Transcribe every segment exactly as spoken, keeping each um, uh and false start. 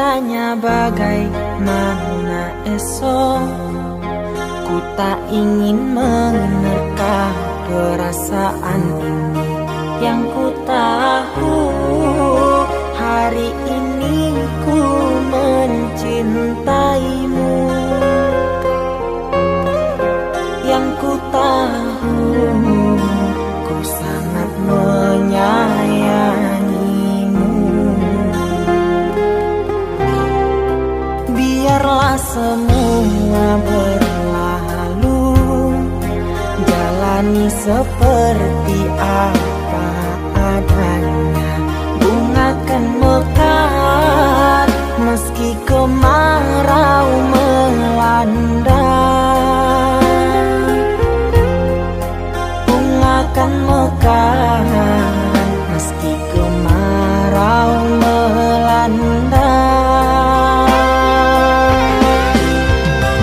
Hanya bagaimana esok, ku tak ingin menerka perasaan ini yang ku tahu. Hari ini ku mencintaimu, yang ku tahu ku sangat menyayangimu. Biarlah semua berlalu, jalani seperti apa adanya. Bunga kan mekar meski kemarau melanda. Bunga kan mekar meski kemarau melanda.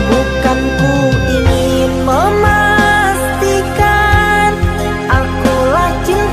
Bukan ku ingin memastikan akulah cinta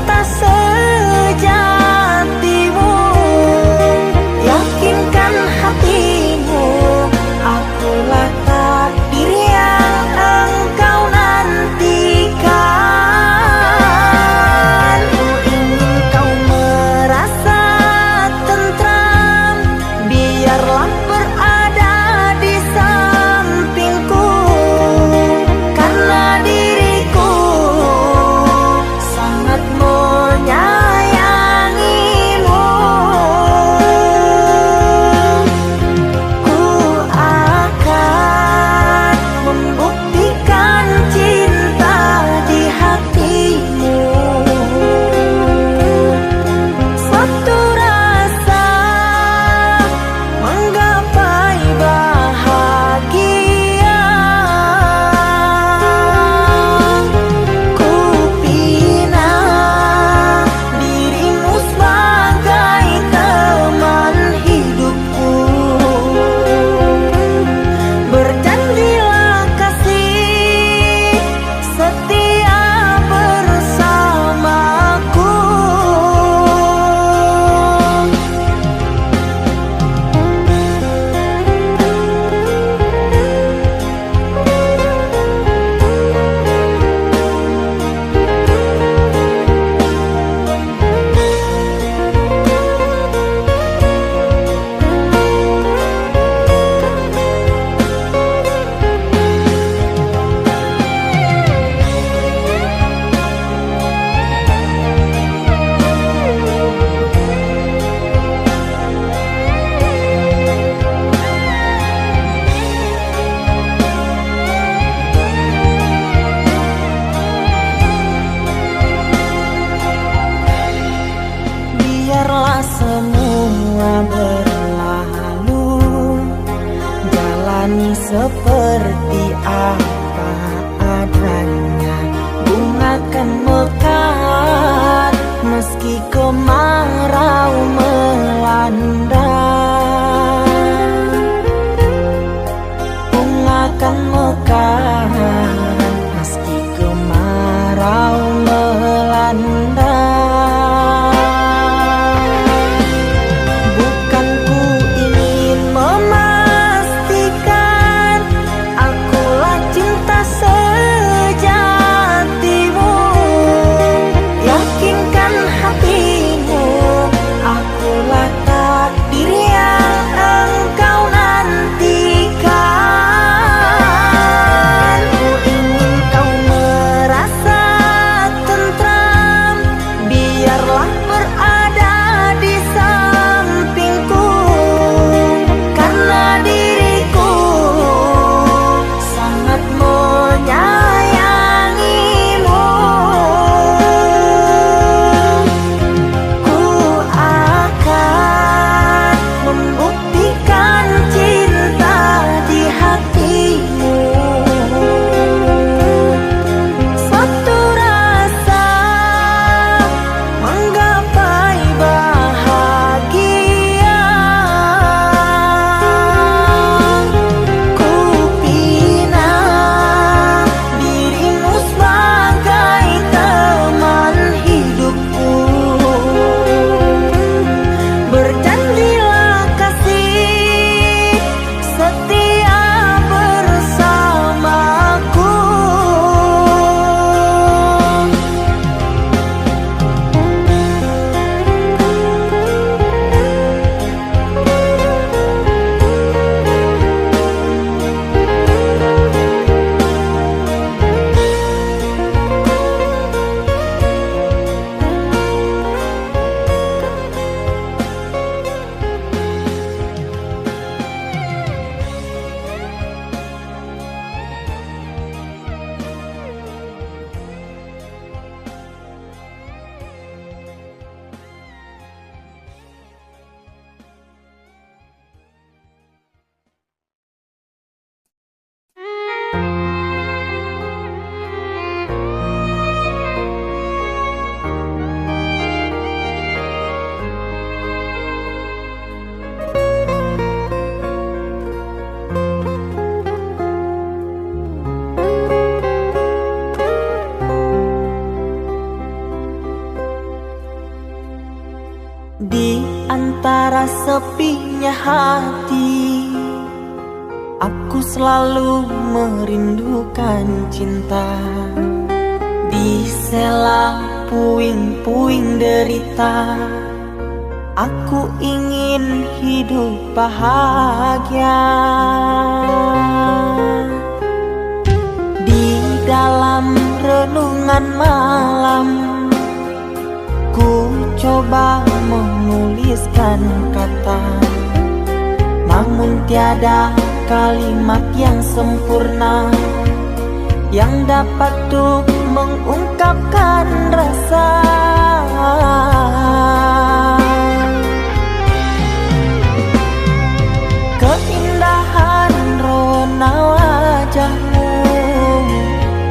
Sepinya hati, aku selalu merindukan cinta. Di sela puing-puing derita, aku ingin hidup bahagia. Di dalam renungan malam, ku coba menuliskan kata, namun tiada kalimat yang sempurna yang dapat untuk mengungkapkan rasa. Keindahan rona wajahmu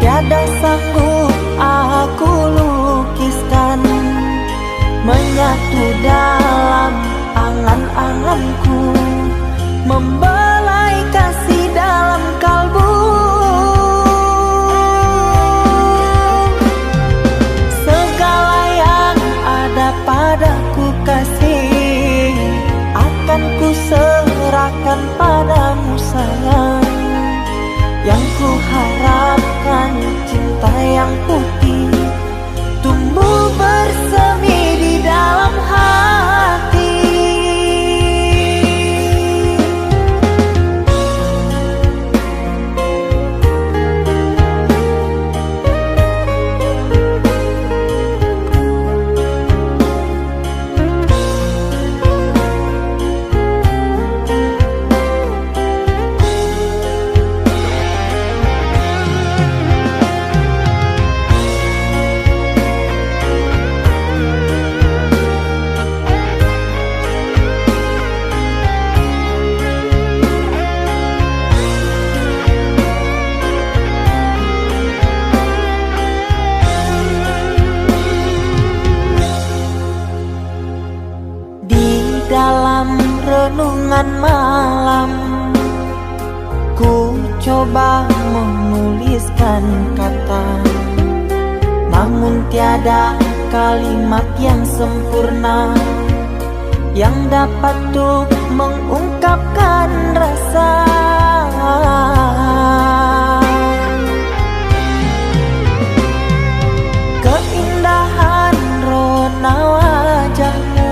tiada sanggup aku lukiskan, menyatu dalam angan-anganku, membelai kasih dalam kalbu. Segala yang ada padaku kasih, akan ku serahkan padamu sayang. Yang ku harapkan cinta yang putih tumbuh bersemi di dalam hati. Di dalam renungan malam, ku coba menuliskan kata, namun tiada kalimat yang sempurna yang dapat untuk mengungkapkan rasa. Keindahan rona wajahmu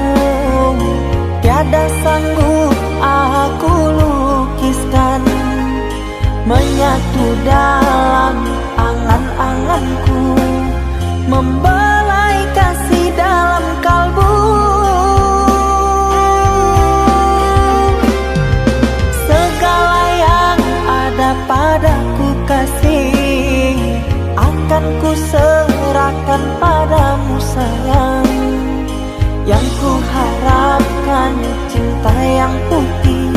tiada sanggup aku lukiskan, menyatu dalam angan-anganku, membelai kasih dalam kalbu. Segala yang ada padaku kasih, akan ku serahkan padamu sayang. Yang ku harapkan cinta yang putih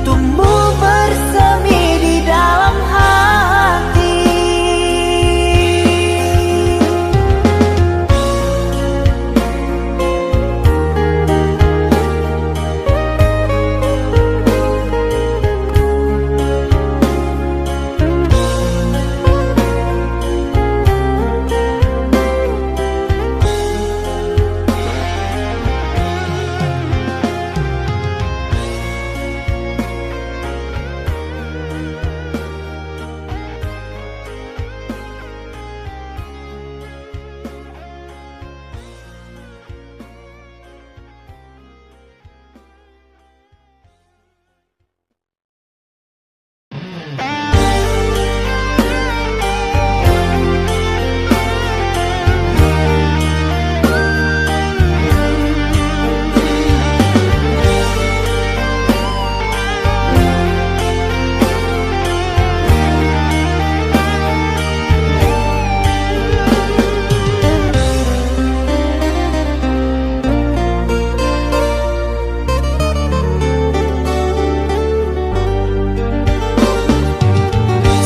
tumbuh bersemi di dalam hati.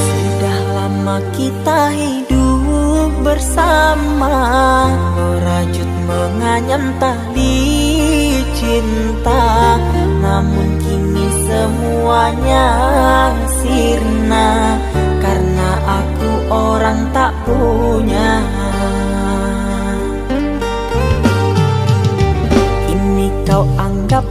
Sudah lama kita hidup bersama, merajut menganyam tali cinta, namun kini semuanya sirna, karena aku orang tak punya. Kini kau anggap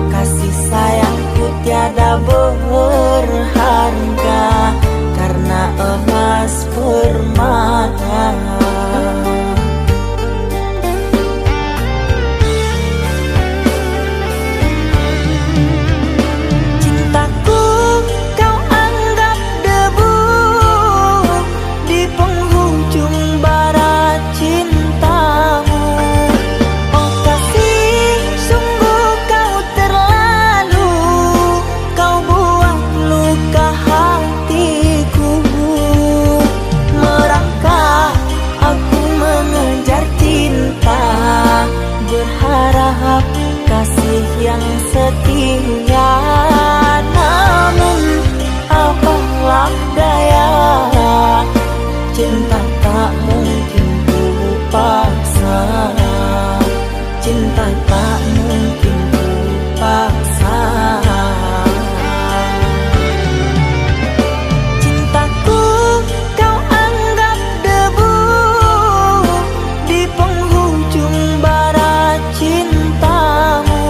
Kasih sayangku tiada berharga karena emas permata. Cintaku kau anggap debu di penghujung bara cintamu. Oh kasih, sungguh kau terlalu, kau buat luka hatiku. Merangkak aku mengejar cinta, berharap kasih yang setia. Namun apalah daya, cinta tak mungkin ku paksa. Cinta tak mungkin ku paksa. Cintaku kau anggap debu di penghujung bara cintamu.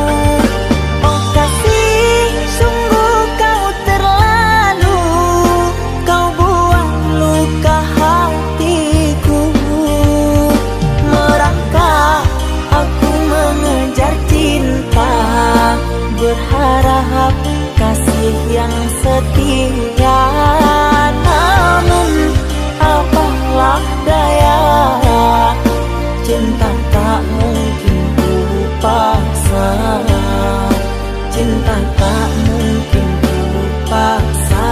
Oh kasih, sungguh kau terlalu, kau buat luka hatiku. Merangkak aku mengejar cinta, berharap kasih yang setia. Namun apalah daya, cinta tak mungkin ku paksa. Cinta tak mungkin ku paksa.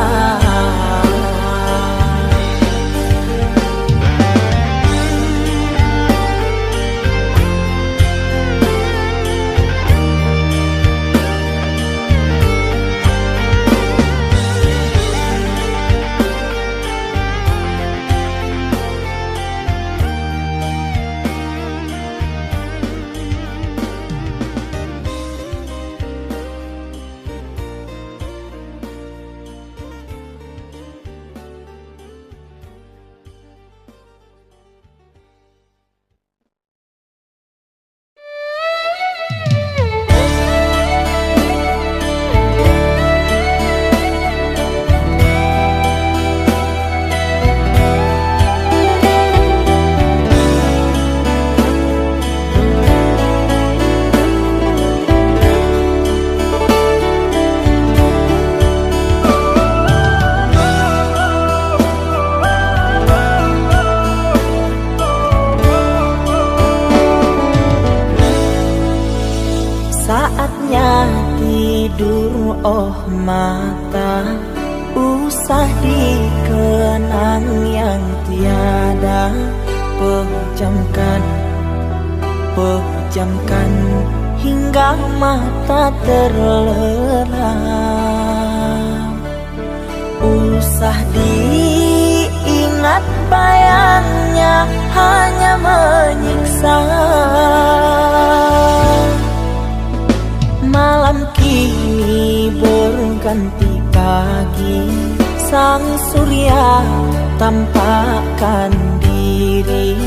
Saatnya tidur, oh mata, usah dikenang yang tiada. Pejamkan, pejamkan hingga mata terlelap. Usah diingat, bayangnya hanya menyiksa. Malam kini berganti pagi, sang surya tampakkan diri,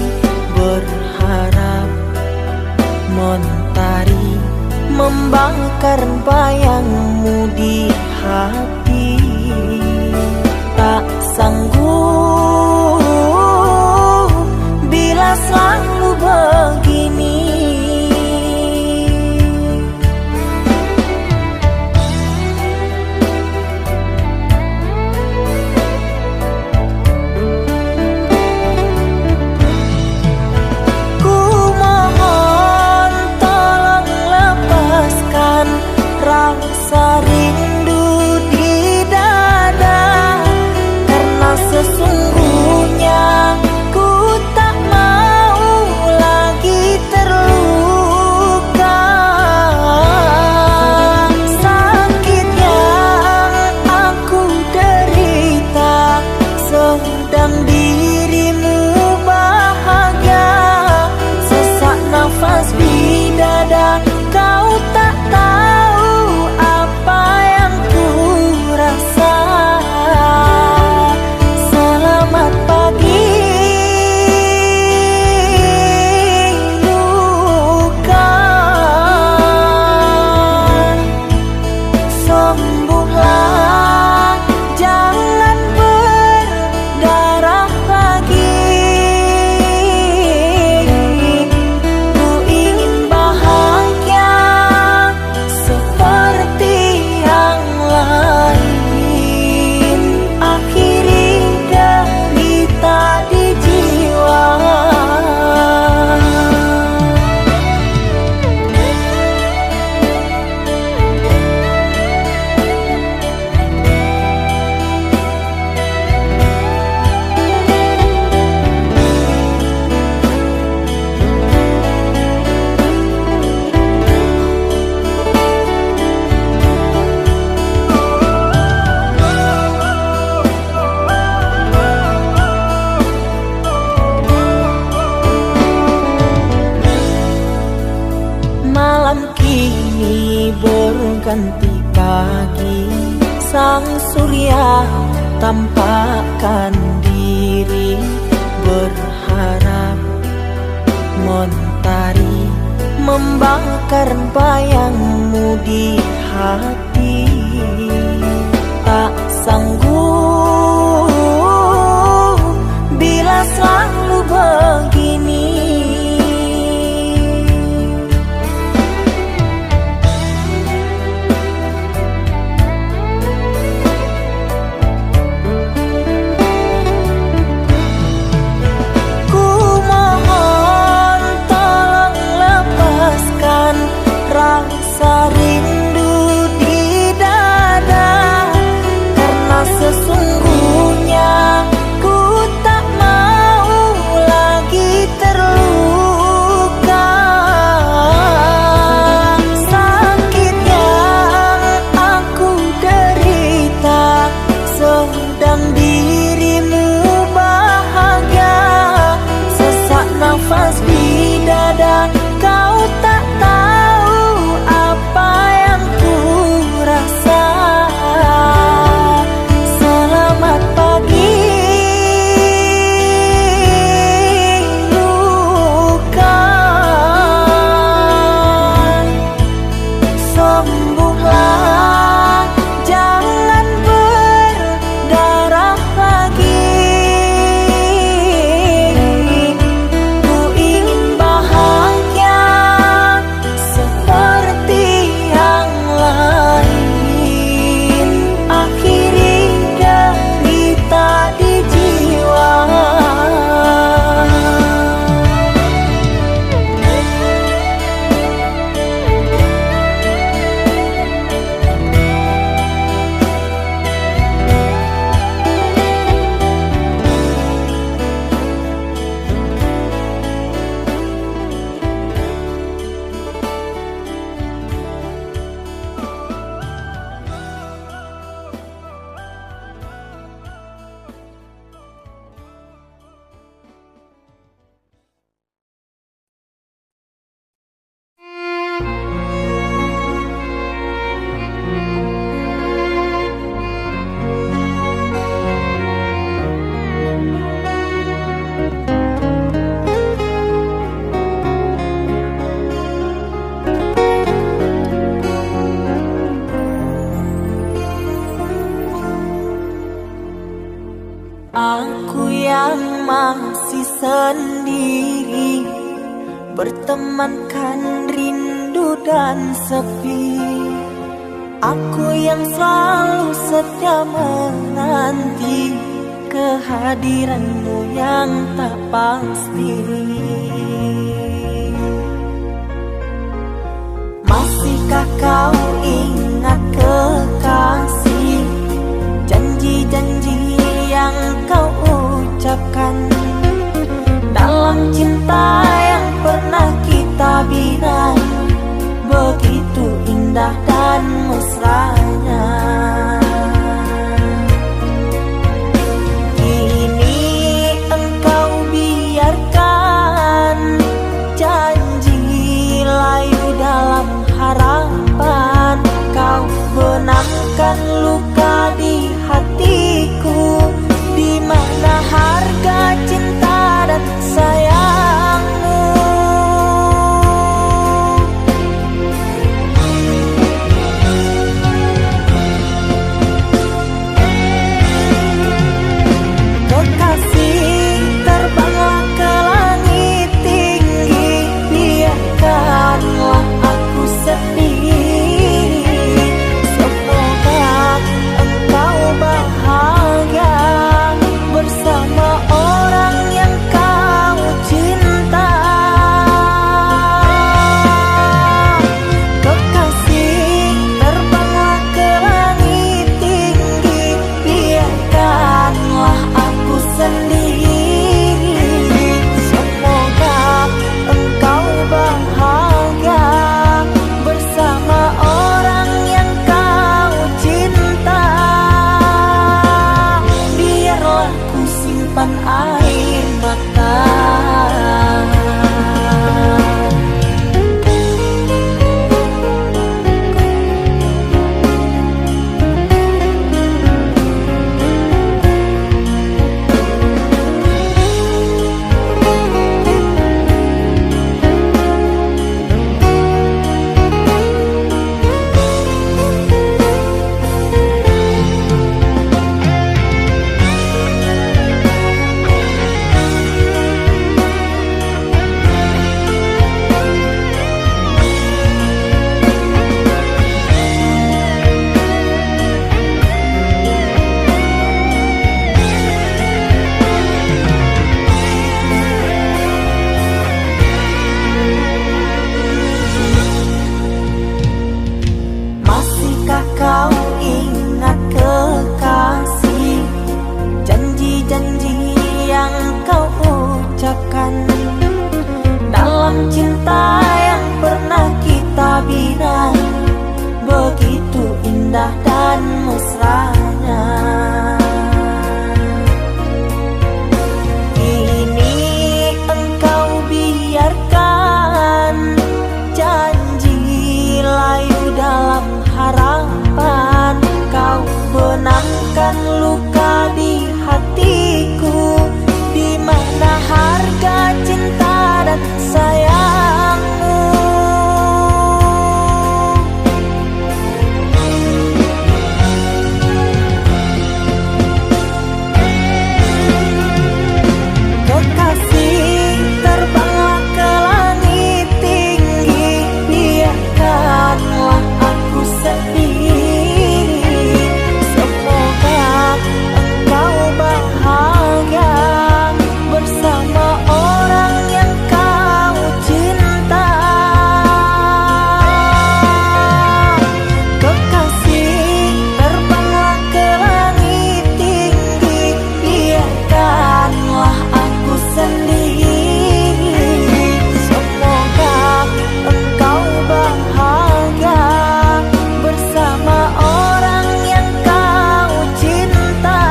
berharap mentari membakar bayangmu di hati. Tak sanggup bila selalu begini. Ku mohon tolong lepaskan rasa rindu di dada. Malam kini berganti pagi, sang surya tampakkan diri, berharap mentari membakar bayangmu di hati. Tak sanggup bila selalu begini. Ku mohon tolong lepaskan rasa rindu di dada, karena sesungguhnya ku tak mau lagi terluka. Sakit yang aku derita, sedang dirimu bahagia. Sesak nafas di dada, kau tak tahu apa yang ku rasa. Selamat pagi, luka. Sembuhlah, jangan berdarah lagi. Ku ingin bahagia seperti yang lain. Akhiri derita di jiwa. Aku yang masih sendiri, bertemankan rindu dan sepi. Aku yang selalu setia menanti kehadiranmu yang tak pasti. Masihkah kau ingat, kekasih, janji-janji yang kau ucapkan dalam cinta yang pernah kita bina? Begitu indah dan mesranya. Kini engkau biarkan janji layu dalam harapan. Kau benangkan luka di hatiku, di mana harga cinta dan sayangmu. Kekasih, terbanglah ke langit tinggi, biarkanlah aku sepi. Semoga Tabina, begitu indah dan mesranya. Kini engkau biarkan, janji layu dalam harapan, kau benangkan luka di hatiku, di mana harga cinta dan sayangmu. Kekasih, terbanglah ke langit tinggi, biarkanlah aku sendiri. Semoga engkau bahagia bersama orang yang kau cinta. Kekasih, terbanglah ke langit tinggi, biarkanlah aku sendiri. Semoga engkau bahagia bersama orang yang kau cinta.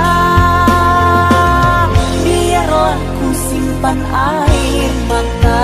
Biarlah ku simpan air mata.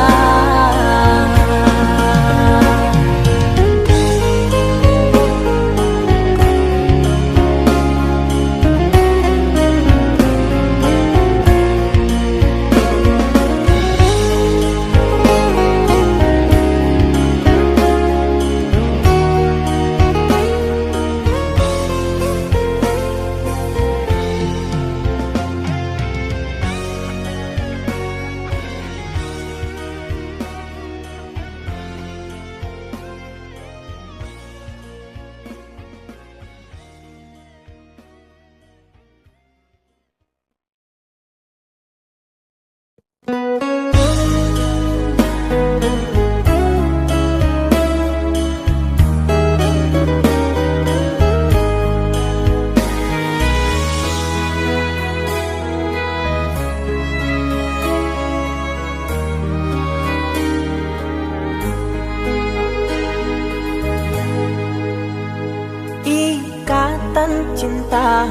Ikatan cinta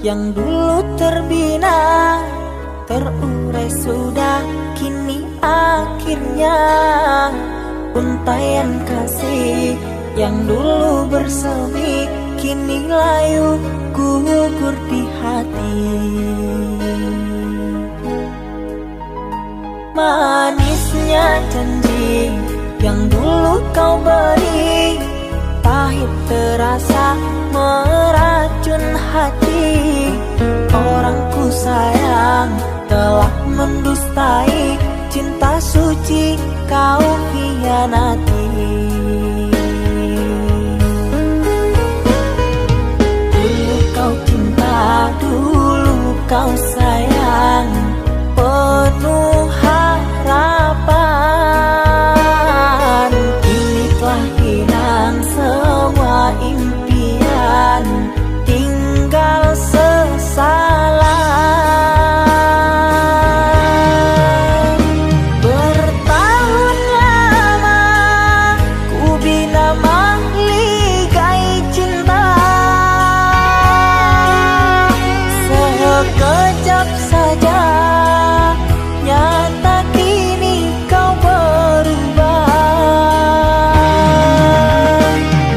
yang dulu terbina, terurai sudah kini akhirnya. Untaian kasih yang dulu bersemi, kini layu gugur di hati. Manisnya janji yang dulu kau beri, pahit terasa meracun hati. Orang ku sayang telah mendustai, cinta suci kau hianati. Dulu kau cinta, dulu kau sayang, penuh harapan. Kini telah hilang semua impian, tinggal sesalan. Bertahun lama ku bina mahligai cinta, sekejap saja nyata kini kau berubah.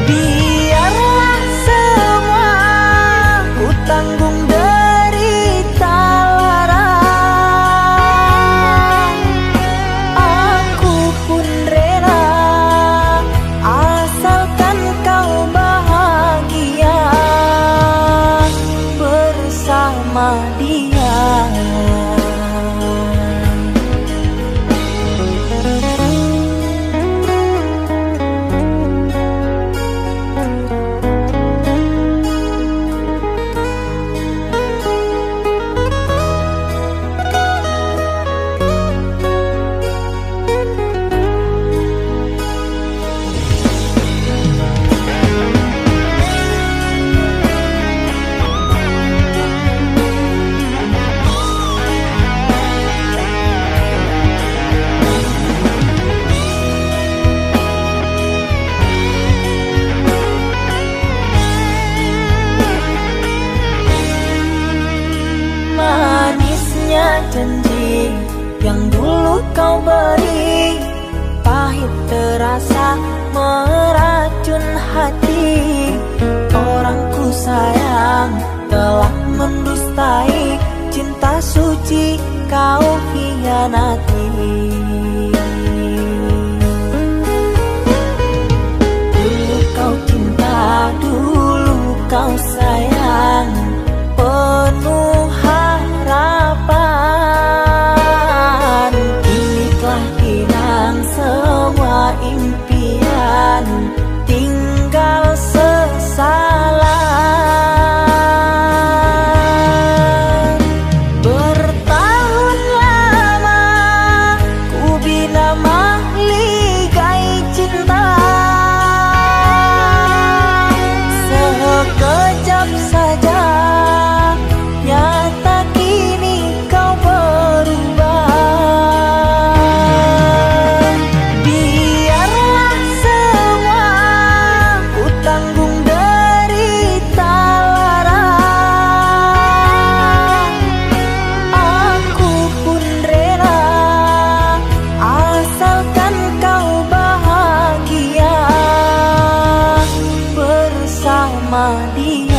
Biarlah semua ku tanggung derita. Janji yang dulu kau beri, pahit terasa meracun hati. Orang ku sayang telah mendustai, cinta suci kau hianati. Dulu kau cinta, dulu kau sayang, penuh harapan. Kini telah hilang semua impian, tinggal sesalan. Bertahun lama ku bina mahligai cinta, sekejap saja nyata kini kau berubah. Biarlah semua ku tanggung derita lara, aku pun rela, asalkan kau bahagia bersama dia.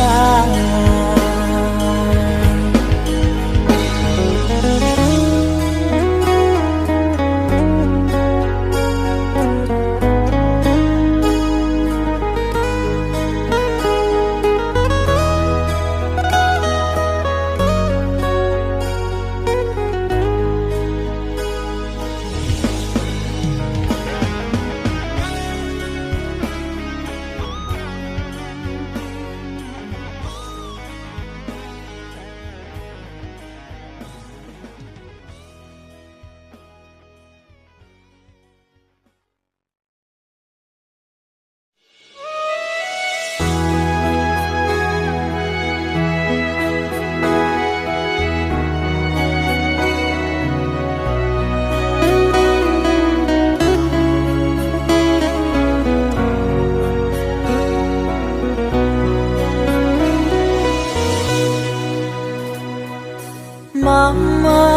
Mama,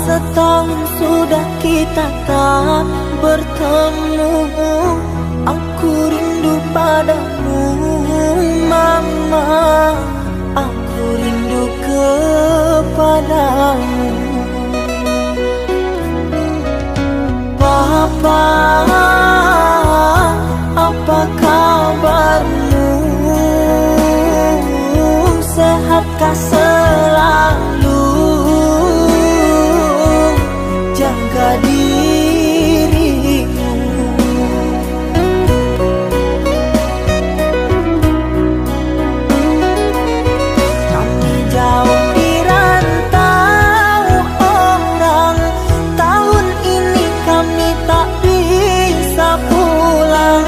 setahun sudah kita tak bertemu. Aku rindu padamu, Mama. Aku rindu kepadamu. Papa, apa kabarmu? Sehatkah selalu? Jaga dirimu. Kami jauh di rantau orang, tahun ini kami tak bisa pulang.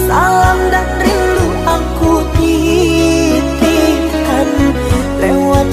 Salam dan rindu aku titipkan lewat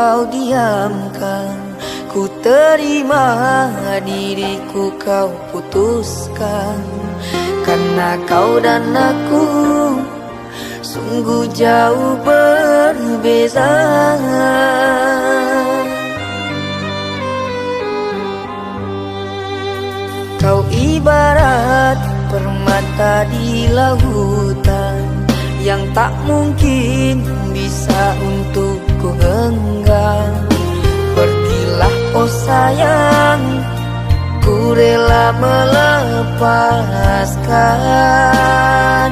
Kau diamkan, ku terima, diriku kau putuskan. Karena kau dan aku sungguh jauh berbeza. Kau ibarat permata di lautan yang tak mungkin bisa untuk ku genggam. Pergilah, oh sayang, ku rela melepaskan.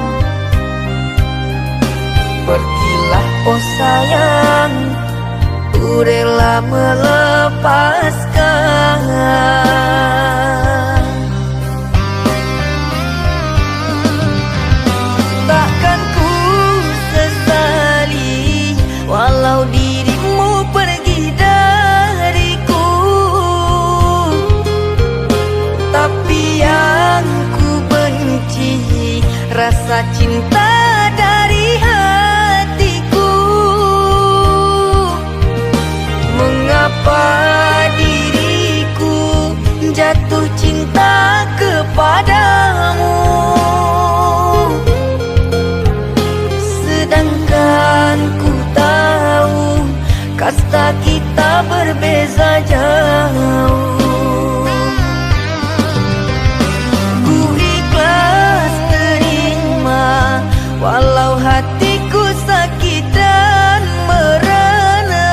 Pergilah, oh sayang, ku rela melepaskan. Takkan ku sesali walau dirimu pergi dariku. Tapi yang ku benci, rasa cinta dari hatiku. Mengapa diriku jatuh cinta kepadamu? Sedangkan ku tahu kasta kita berbeza jauh. Ku ikhlas terima walau hatiku sakit dan merana.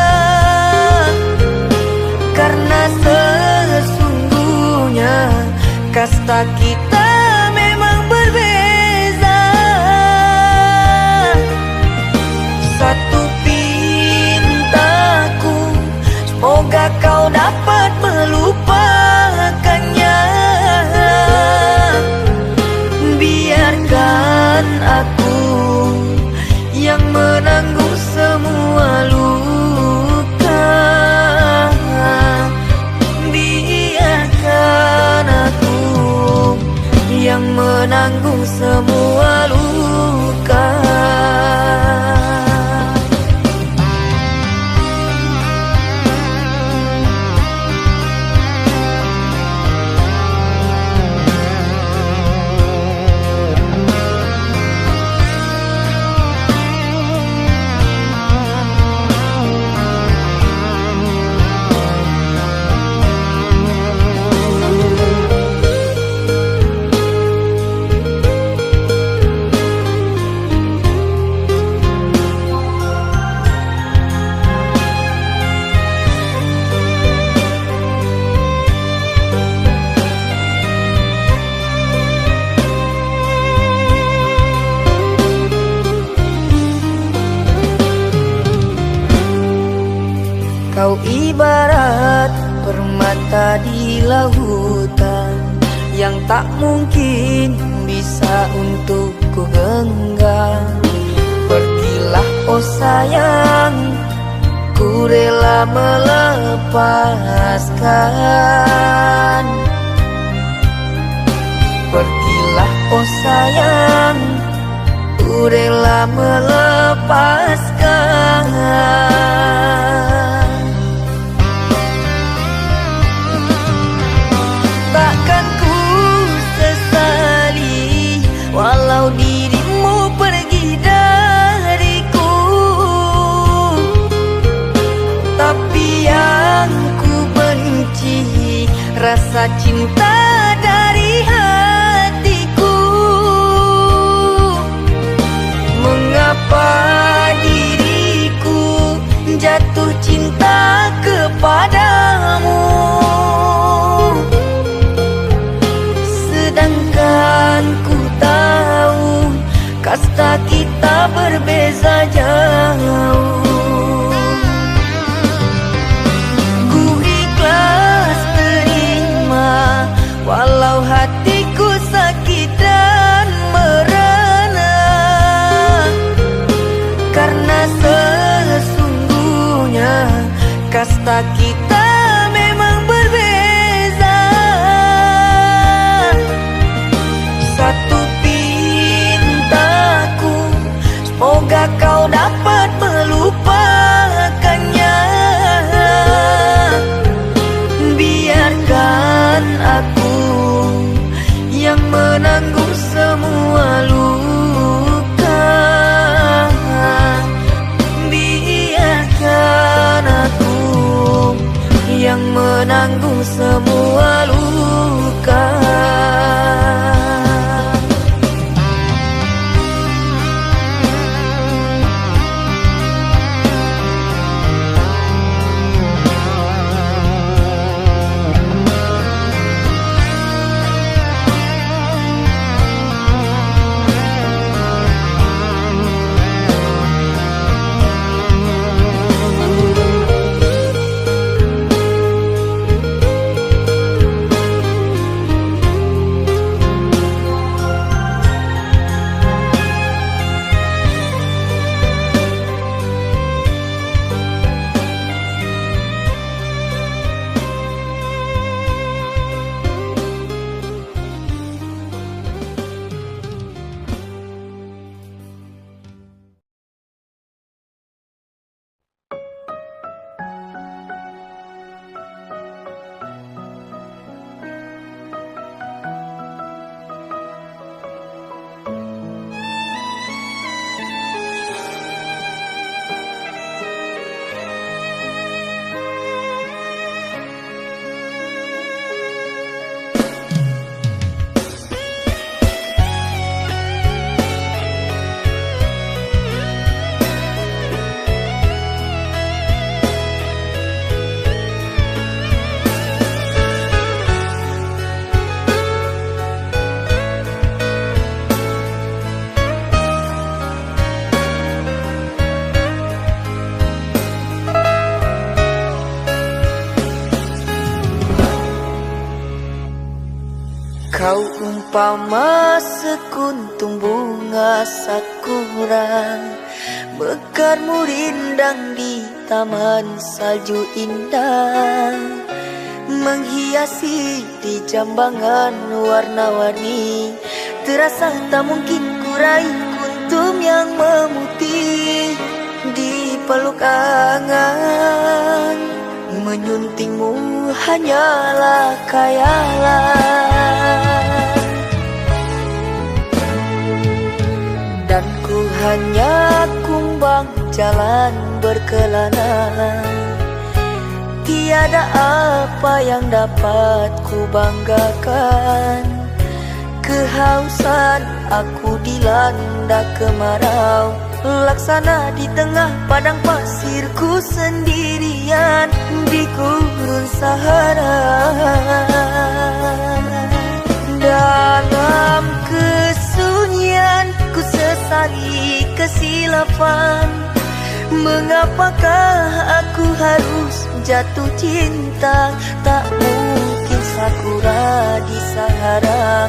Karena sesungguhnya kasta kita memang berbeza. Satu pintaku, semoga kau dapat melupakannya. Biarkan aku yang menanggung semua luka. Biarkan aku yang menanggung semua luka. Kau ibarat permata di lautan yang tak mungkin bisa untuk ku genggam. Pergilah, oh sayang, ku rela melepaskan. Pergilah, oh sayang, ku rela melepaskan. Takkan ku sesali walau dirimu pergi dariku. Tapi yang ku benci, rasa cinta dari hatiku. Mengapa diriku jatuh cinta kepadamu? Sedangkan ku tahu kasta kita berbeza jauh. Ku ikhlas terima walau hati Nanggung semua luka. Kau umpama sekuntum bunga sakura, mekar murindang di taman salju indah, menghiasi di jambangan warna-warni. Terasa tak mungkin ku raih kuntum yang memutih di peluk angan. Menyuntingmu hanyalah khayalan, dan ku hanya kumbang jalan berkelana. Tiada apa yang dapat ku banggakan. Kehausan aku dilanda kemarau, laksana di tengah padang pasir ku sendirian di gurun Sahara. Dalam kesunyian ku sesali kesilapan. Mengapakah aku harus jatuh cinta? Tak mungkin sakura di Sahara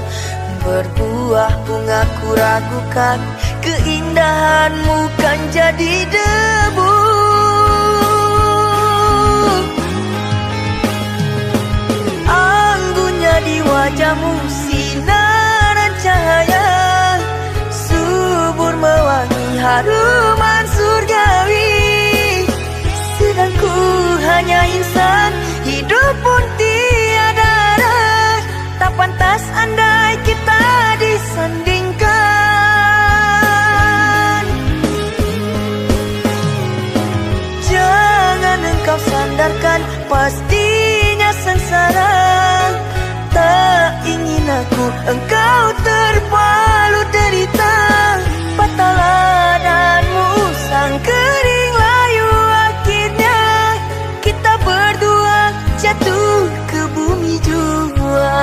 berbuah bunga, ku ragukan keindahanmu kan jadi debu. Anggunnya di wajahmu sinaran cahaya, subur mewangi haruman surgawi. Sedang ku hanya insan, hidup pun tiada arah. Tak pantas andai kita disandingkan. Jangan engkau sandarkan, pastinya sengsara. Tak ingin aku engkau terpalu derita. Patahlah danmu usang kering layu, akhirnya kita berdua jatuh ke bumi jua.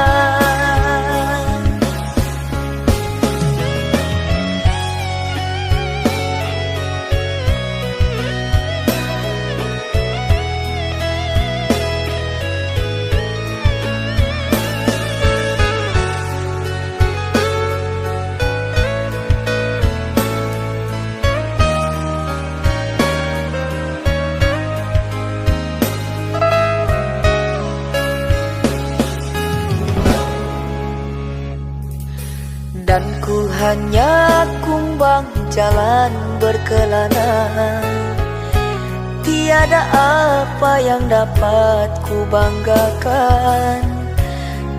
Dan ku hanya kumbang jalan berkelana. Tiada apa yang dapat ku banggakan.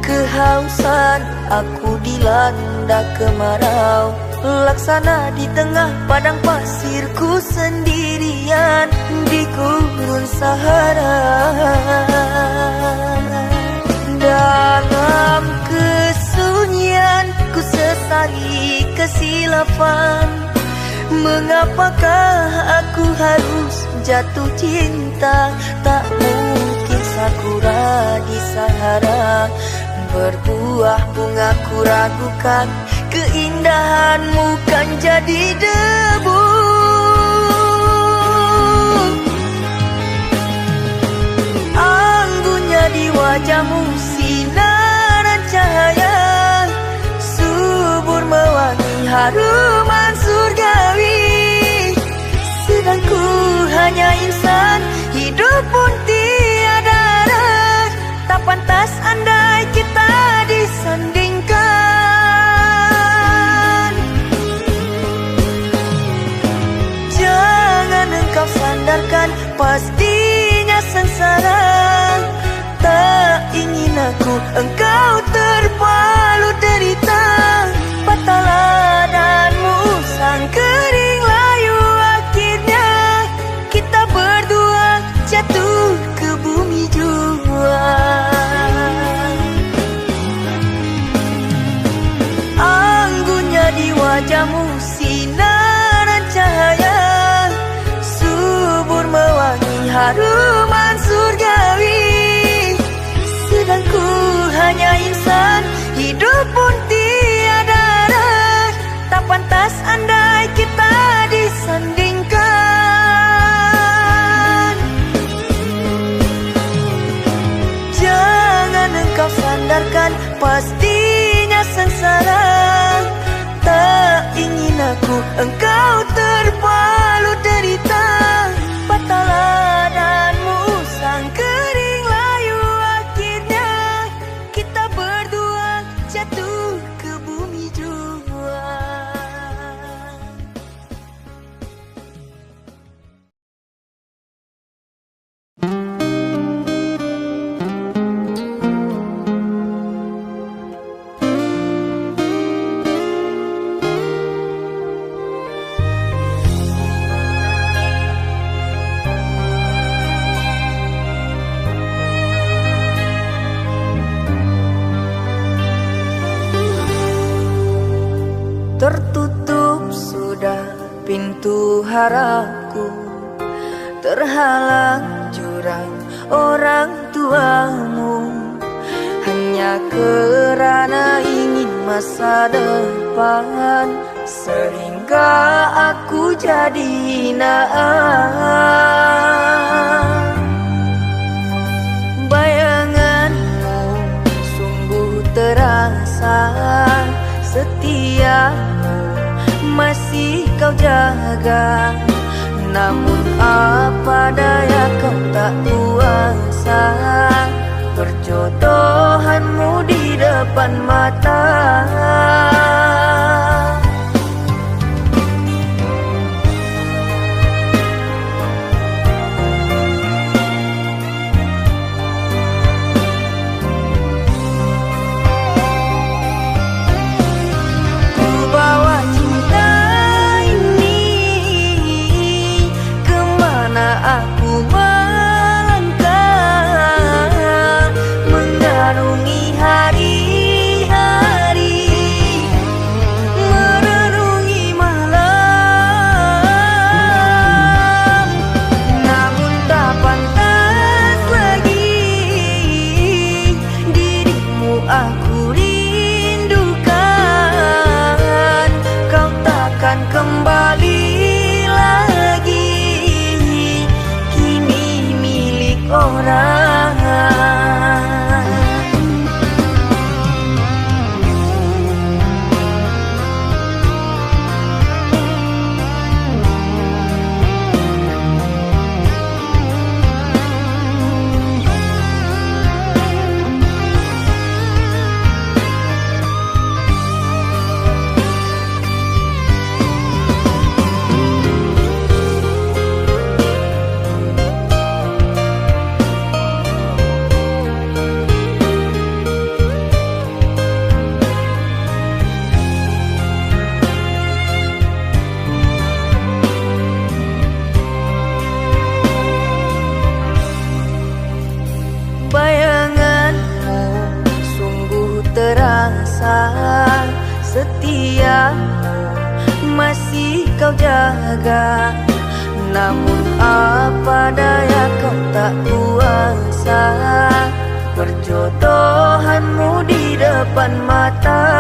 Kehausan aku dilanda kemarau, laksana di tengah padang pasir ku sendirian di gurun Sahara. Dari kesilapan, mengapakah aku harus jatuh cinta? Tak mungkin sakura di Sahara berbuah bunga, ku ragukan keindahanmu kan jadi debu. Anggunnya di wajahmu sinaran cahaya, subur mewangi haruman surgawi. Sedang ku hanya insan, hidup pun tiada arah, tak pantas andai kita disandingkan. Jangan engkau sandarkan, pastinya sengsara. Tak ingin aku engkau terpalu derita. Patahlah danmu sangkering layu, akhirnya kita berdua jatuh ke bumi jua. Anggunnya di wajahmu sinaran cahaya, subur mewangi haruman surgawi. Sedang ku hanya insan, hidup pun tiada arah, tak pantas andai kita disandingkan. Jangan engkau sandarkan, pastinya sengsara. Tak ingin aku engkau terpalu derita. Patahlah danmu sangkering layu, akhirnya kita berdua jatuh ke bumi jua. Tertutup sudah pintu harapku, terhalang jurang orang tuamu. Hanya kerana ingin masa depan, sehingga aku jadi naang. Bayanganmu sungguh terasa, setiamu masih kau jaga. Namun apa daya, kau tak kuasa, perjodohanmu di depan mata. Ku bawa cinta ini kemana aku melangkah, mengarungi hari-hari, merenungi malam. Namun tak pantas lagi, dirimu aku rindukan, kau takkan kembali lagi, kini milik orang. kau jaga. Namun apa daya kau tak kuasa. Perjodohanmu di depan mata